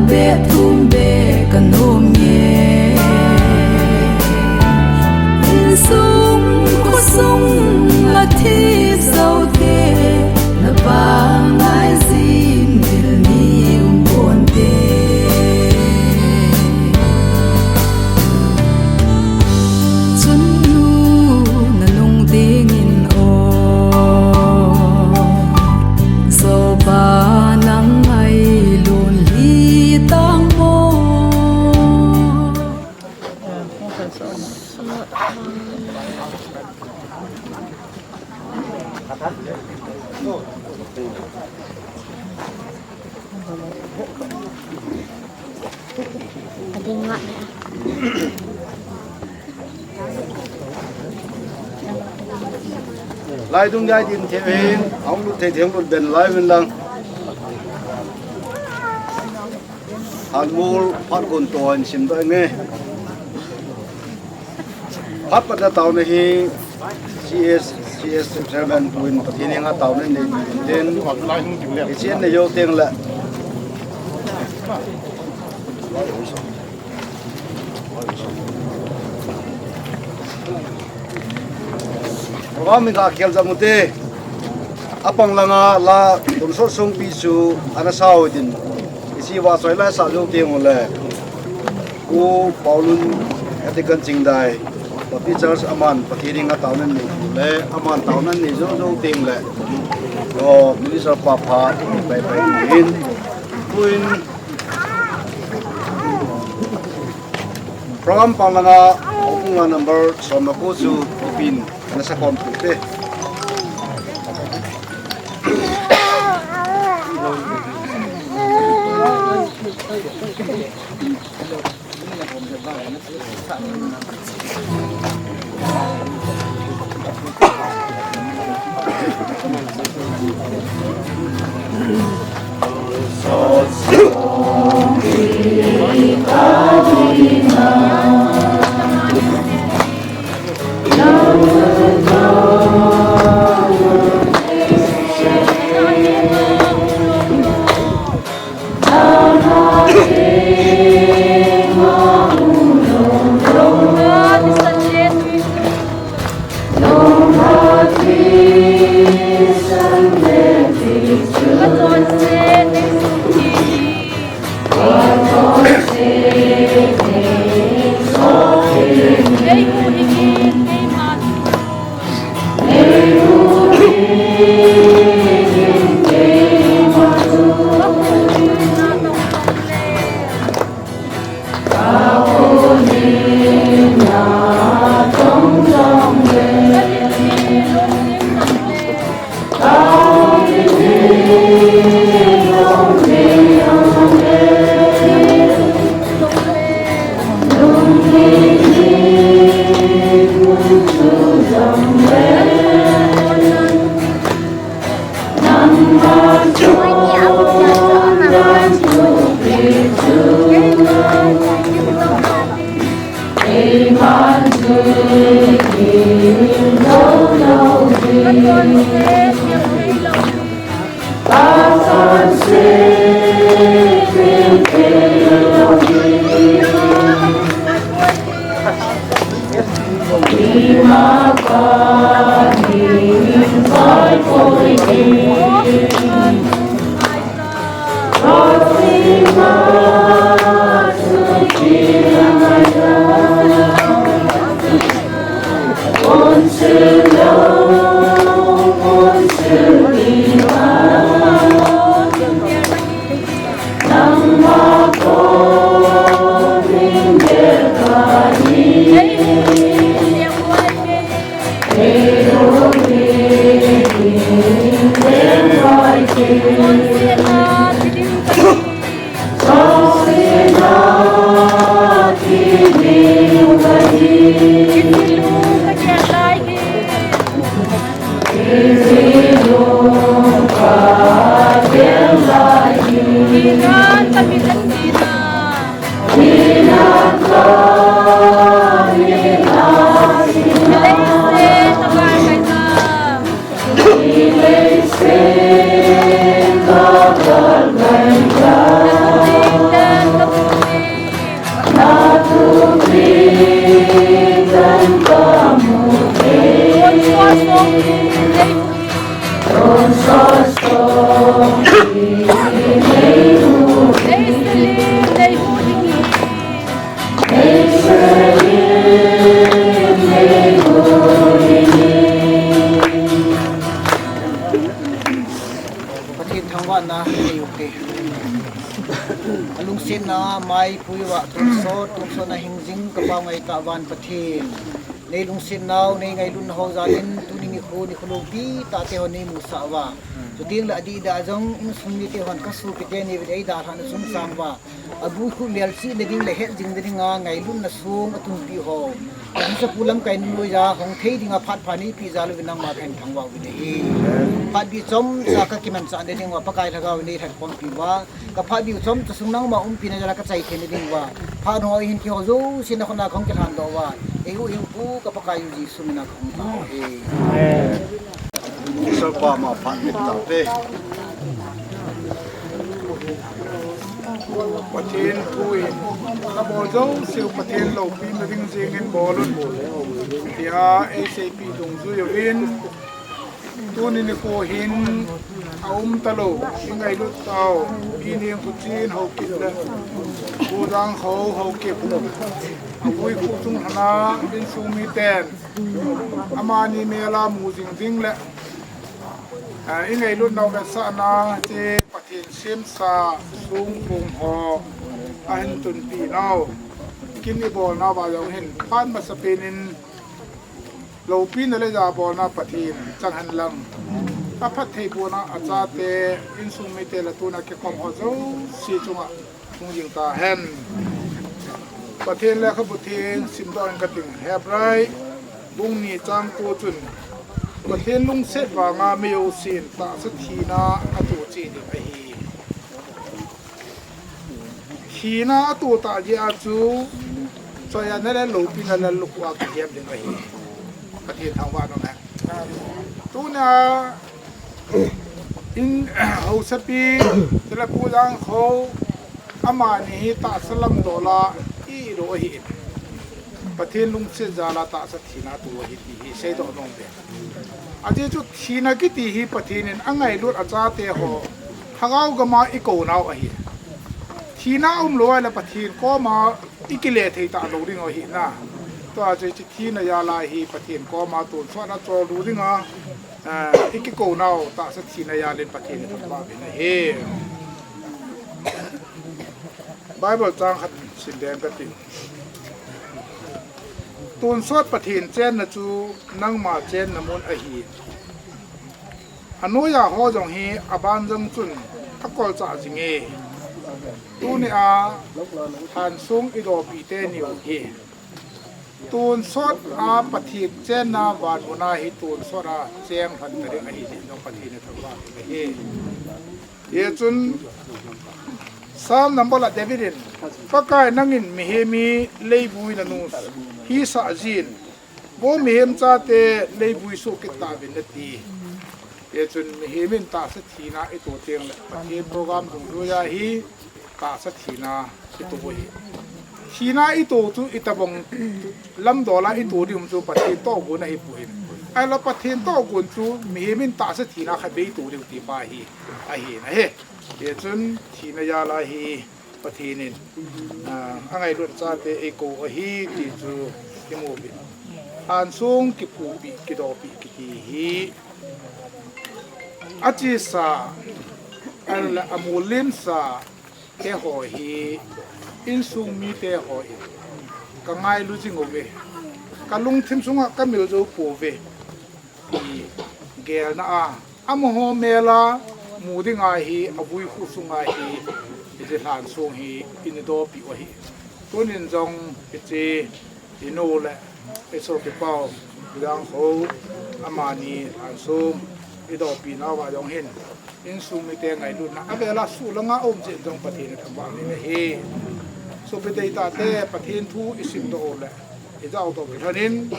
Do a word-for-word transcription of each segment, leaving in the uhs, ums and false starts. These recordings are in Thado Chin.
Beh thum beh ka nom nge. Insung khosung a thi zo te, na pangngai zin mil ni um pon te. Chun nu na nung dingin aw, Zopa nang ngailun hi tang maw? Lai dung jai din thei hin, hung lut thei thei hung lut ben lai vin lang. Hanmol phat gon to hin sim doh inge. Phat patna taona hi C S, C S Chairman pu in Pathen henga taona nei ding in tin. Hiche in nei jou teng le. Program in ga khel jam ute. Apang langa la tonsot songpi chu ana sao din. Hiche vahchoi la sa jou teng ule. Pu Paulun Vatican Chingdai Baptist Church aman Pathen henga taona nei le, aman taona nei jou jou teng le, o, Minister pa pha pai pai in, tuin program pang langa, okunga number som le ko chu, opin, nasa kom tu te. Pathen thangvahna nei u hite. Alungsetna maipui uva tonsot, tonsot na hingjing kapa ngaitah van Pathen. Nei lungsetnau, nei ngailutna ho jal in, tuni nikho, nikho loupi tah te ho nei musah uva. Chuteng le adih dah jong, insung mite hon kasopi teni uvin eidalhah na chungchang uva. Abuikhuh melchihna ding le hetjingna dinga ngailutna song atunpi ho. Ahisapu lamkai nunoi ja hong thei dinga phat pha neipeh jal uvin nangma kahin thangvah uvin ahi. Phat bih chomcha kakimanchah na ding uva Pakai Lhagao in neilhatkhompi uva. Kaphat bih u chomcha sung nangma umpi na jal a kachai thei na ding uva. Phat ho hin keiho jouse nakhut na kahung kilhan doh uva. Eihuhhingpu ka Pakai u Jesu min a kahung tao ahi. Amen. Pathen thu in, nabol jouse u Pathen loupina ding jeng in bol un. Tia eiseipeh dungjui uvin, tuni nikho hin aum talou, ingailut tau, Pi Nengkhuchen Haokip le Pu Jangkhou Haokip, avui khuh chunglhana insung miten amani mel a mu jing ding le, ah, ingailut nau vetsahna che Pathen semsa songkhong ho ahin tunpi nau, kin ibolnau va jong hin phat masapen in loupina le jabolna Pathen chang hen lang, aphatthei bohna achate, insung mite le tuna kikhom ho jouse chunga hung jing tahen. Pathen lekhabu theng simdoh in kating, Hebrai bung ni chang ko chun, Pathen lungset vanga mi jousen tahsa thina ato cheh ding ahi. Thina ato tah jeh a chu, choiatna le loupina le lukhuh a kihem ding ahi. Pathen thangvah in um hen. Tuna in, Haosapi, chule Pu Jangkhou, amani hi tahsa lamdol a ihi lou ahin, Pathen lungset jal a tahsa thina ato ahi ti hi seidoh nom ve. Ajeh chu thina kiti hi Pathen in angailut achate ho lhagao gam a ikou nau ahi. Thina aum lou ahile Pathen koma ikile thei talou ding u ahi na. Tua chu hiche thina jal a hi Pathen koma tonsot a choldo dinga, ah, ikikou nau tahsa thina jal in Pathen ithangvah uvin ahi. Bible chang khat sim ding kati. Tonsot Pathen chenna chu nangma chenna mun ahi. Anoiya ho jong hi aban jong chun akolchah jinge. Tuni a lhansong idopi teni u hi tonsot a Pathen chenna vanmun a hi tonsot a cheng lhon ta ding ahi ti jong Pathen ithangvah ahi. Hichun Psalm number la David in, Pakai nangin mihem hi leivui nanu hisah jin, vo mihem chate leivui soh kit tauvin nati. Hichun mihem in tahsa thina ito teng le Pathen program dungjuiya hi tahsa thina ito hi. Thina ito chu itobang lamdol a ito ding chu Pathen tohgon ahipoi. Ahilou Pathen tohgon chu mihem in tahsa thina khatvei ito diu ti pa hi ahi nahi. Hichun thina jal a hi Pathen in, ah, angailut chate eikou ahi ti chu imu uvin. Lhansong kiphupi, kidopi kiti hi achesa, ahilou le amulimsa te ho hi insung mite ho in kangailu jing uve. Kalungthim sunga kamil jou pouve. Ti gelna a, amaho mel a mu dinga hi, avui khuh sunga hi, hiche lhansong hi ina dopi u ahi. Tunin jong hiche inu le isopi pau, Jangkhou, amani lhansong idopi nauva jong hin, insung mite ngailutna avel a suh langa aum jeh jong Pathen ithangvah in ahi. Sopi deitahte, Pathen thu isimdoh u le ijao toh kilhonin,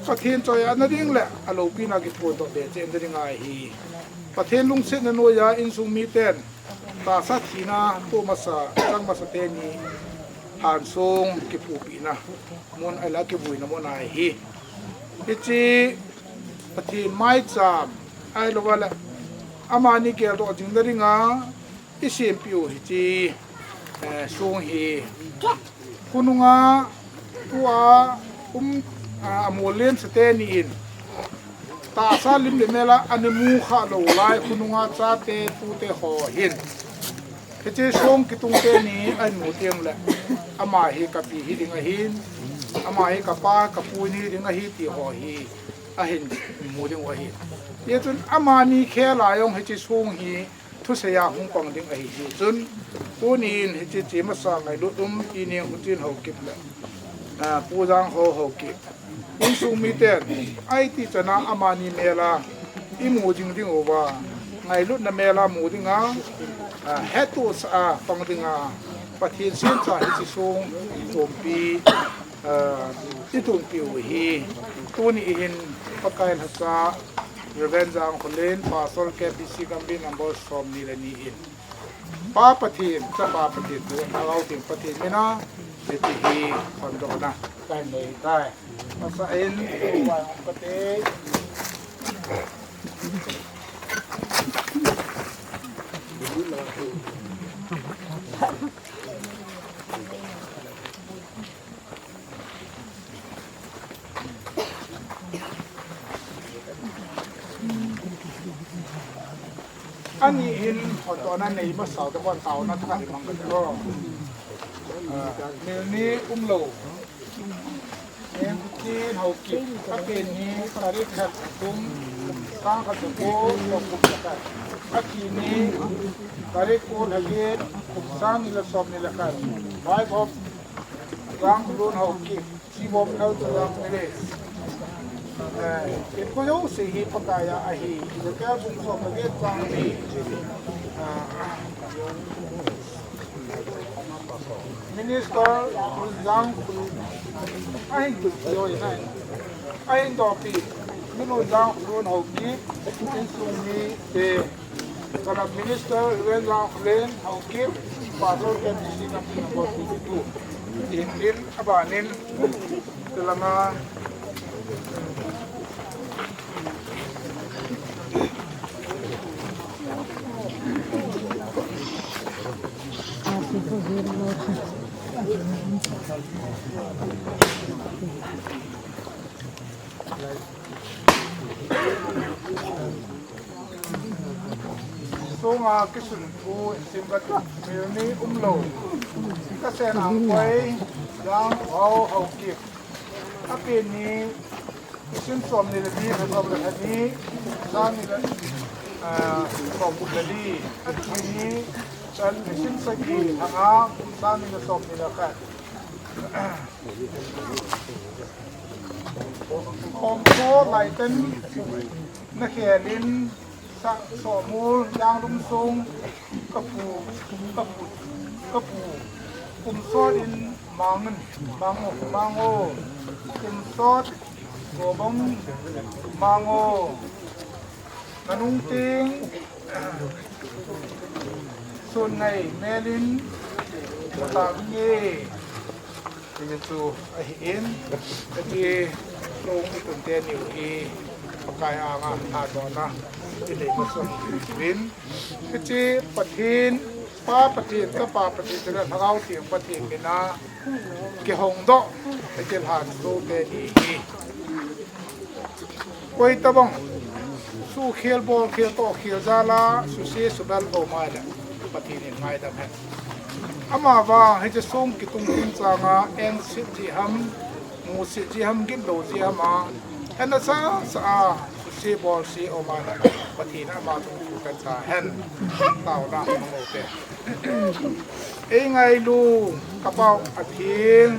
Pathen choiatna ding le aloupina kiphondoh be cheh na dinga hi, Pathen lungsetna noiya insung miten tahsa thina toh masa, chang masa teni lhansong kiphupina mun ahilou le kivuina mun ahi. Hiche Pathen maicham ahilou le amani geldoh jing nadinga i sempeh u hiche, eh, song hi. Khonunga tua um, ah, amol len sa teni in tahsa lim le mel a ana mu kha lou lai khonunga chate tute ho hin hiche song kitung teni ahin mu teng le, ama hi ka pi hiding ahin, ama hi ka pa ka pu hiding ahi ti ho hi ahin mu ding u ahi. Hijeh chun amani khel a jong hiche song hi thusei a hung pang ding ahi jeh chun, tuni in hiche che masa ngailut um Pi Nenghuchin Haokip le, ah, Pu Jangkho Haokip insung miten, aiti chan a amani mel a i mu jing ding uva, ngailutna mel a mu dinga, ah, hetohsah a pang dinga, Pathen semcha hiche song i tonpi, ah, i tonpi u hi, tuni hin Pakai lhacha, Reverend Jangkholen, Pastor K B C Gambih number somni le ni in, Pa Pathen, Chapa Pathen, Lhagao Theng Pathen mina, hiche hi hondohna kahin nei tai. Masa in, Pu Vaihom kate. Ani hin hondohna nei masa u te, hon taona thakhat i mang kate o. Ah, Melni umlou Nenghuchin Haokip, apen hi tarik khat, kum sang khat le ko, kum le khat. Athi ni tarik ko, lha get, kum sang ni le som ni le khat. Wife of Jangkholun Haokip, chief of L two Jangkholun. Eh, inkho jouse hi Pakai a ahi. Ezekiel bung som le get chang li. Ah, Minister Jangkholun ahin tun pi o inai. Ahin dopi, Milu Jangkholun Haokip, insung mite, Minister Reverend Jangkholen Haokip, Pastor K B C Gambih number twenty-two. Tin tin abanin, tilanga Sunga kisun thu in sim kate, Melni umlou. Kasei nang koi, Jangkho Haokip. Apen hi, nisim som ni le ni, lha som le lha ni, sang ni le, ah, som le li. Athi ni, chan nisim sagi, lha nga, sang ni le som ni le khat. Kom ko lai ten na khelin sa so mul yang lum sung ka pu, ka pu, ka pu. Kum sot in mang, mang o, mang o. Kum sot go bong mang o. Nanung ting sun ngai melin ta nge. Hichu ahin, kati long i tun teni u hi, Pakai anga thadohna i nei masa u hin. Hiche Pathen, Pa Pathen, Chapa Pathen, chule Lhagao Theng Pathen mina kihong doh, hiche lhan to teni hi. Koi tabang, suhkhel, bolkhel, tohkhel jal a, suse subel um a le, Pathen in ngaidam hen. Amavang, hiche song kitung tung chang a, engset jeh ham, muset jeh ham, gitlou jeh ham a, hena sasa a, suse bolse um a le, Pathen in ama chung thu kan ta hen, taona mong u te. Ei ngailu, ka Pa Pathen.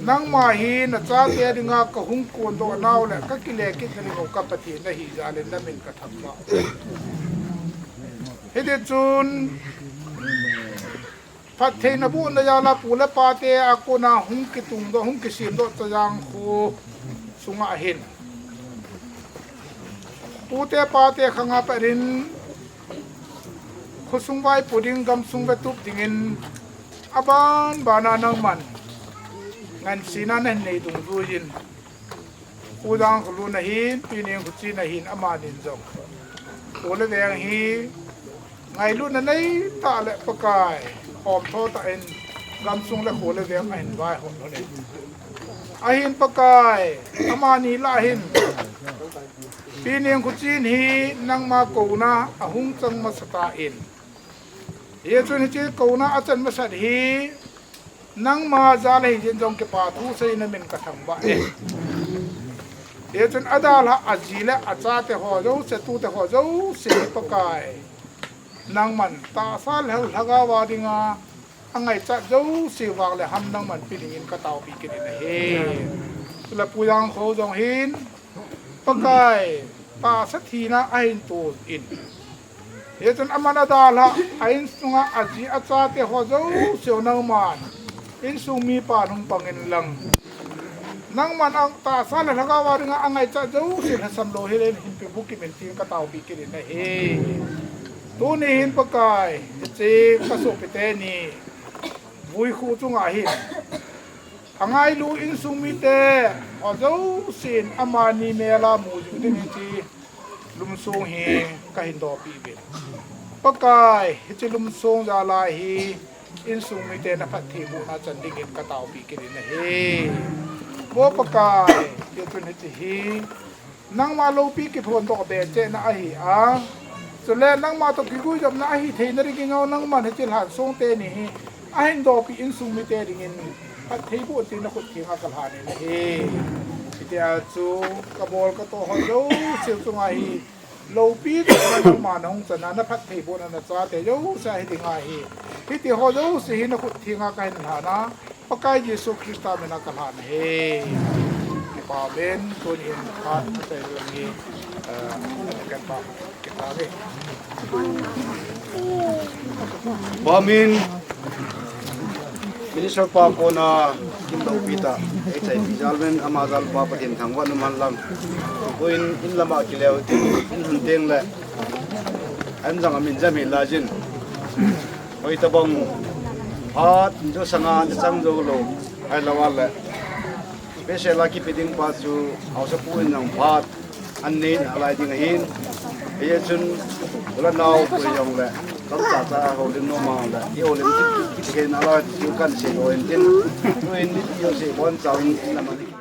Nangma hi na chate dinga ka hung kondoh nau le ka kile kit na ding u ka Pathen na hi jal in na min ka thangvah. Hiti chun phattheina bohna jal a pu le pate a kona hung kitung doh, hung kisem doh Chojang kho sunga hin. Pute pate khang a pat in khosung vaipo ding, gamsung vetup dingin, aban ban a nangman ngansena nahin nei dungjui in, Pu Jangkholun ahin, Pi Nengkhoching ahin, amanin jong. Kho le veng hi ngailutna neitah le Pakai, hom tho tah in, gamsung le kho le veng ahin vaihom lhon in. Ahin Pakai, amani lah hin, Pi Nengkhoching hi nangma kona ahung chang masat in. Hichun hiche kona achan masat hi, nangma jal ahi jeh in jong kipa thu seiyin namin kathangvah e. Hichun adalhah aji le achate ho jouse, tute ho jouse hi Pakai, nangman tahsa le lhagao a dinga angaichat jouse vang le ham nangman pe dingin kataopi kit in ahi. Chule Pu Jangkho jong hin, Pakai, tahsa thina ahin to in. Hichun aman adalhah, a insunga aji achate ho jouse nangman insung mipa hung pang inlang, nangman atahsa le lhagao a dinga angaichat jouse lhasam lou hel in hinpe bukim in tin kataopi kit in ahi. Tuni hin Pakai, hiche kasopi teni vuikhu chunga hin, angailu insung mite ho jousen amani mel a mu jing ding hiche lumsong hi kahin dohpi uvin. Pakai, hiche lumsong jal a hi insung mite naphattheibohna chan dingin kataopi kit in ahi. Vo Pakai, hichun hiche hi nangma loupi kiphondoh behsehna ahi a, chule nangma toh kiguijopna ahi theina dingin jong nangman hiche lhansong teni hi ahin dohpi insung mite dingin phattheiboh in tin nakhut thenga kalhan in ahi. Hitia chu kabol katoh ho jouse chunga hi loupi toh nangma nahung chan a, naphattheibohna nachate jouse ahi dinga hi, hiti ho jouse hi nakhut thenga kahin lhan a, Pakai Jesu Christa mina kalhan ahi. Kipa uvin, tuni hin phat achaina lang hi, eh, kan pa, kipa uve. Pamin, Minister pa kona kin loupi tah, hiche pi jal uvin, ama jal pa Pathen thangvah in umhen lang. Tuin in lama kile u tin, in lhun teng le, an jang amin jam hi lajin. Hoitobang phat, in jo sanga, in chang jou lou, ahilou le. Behseh a kipe ding pa chu, haosapu in jong phat, an nei nalai ding ahin. Hichun, u le nao, koi jong le, kam chacha, houlim nom a le, i houlim kit, kit, kit, nalai, chu kan sei lou in tin. Tuin, i sei bon chau in, in lam a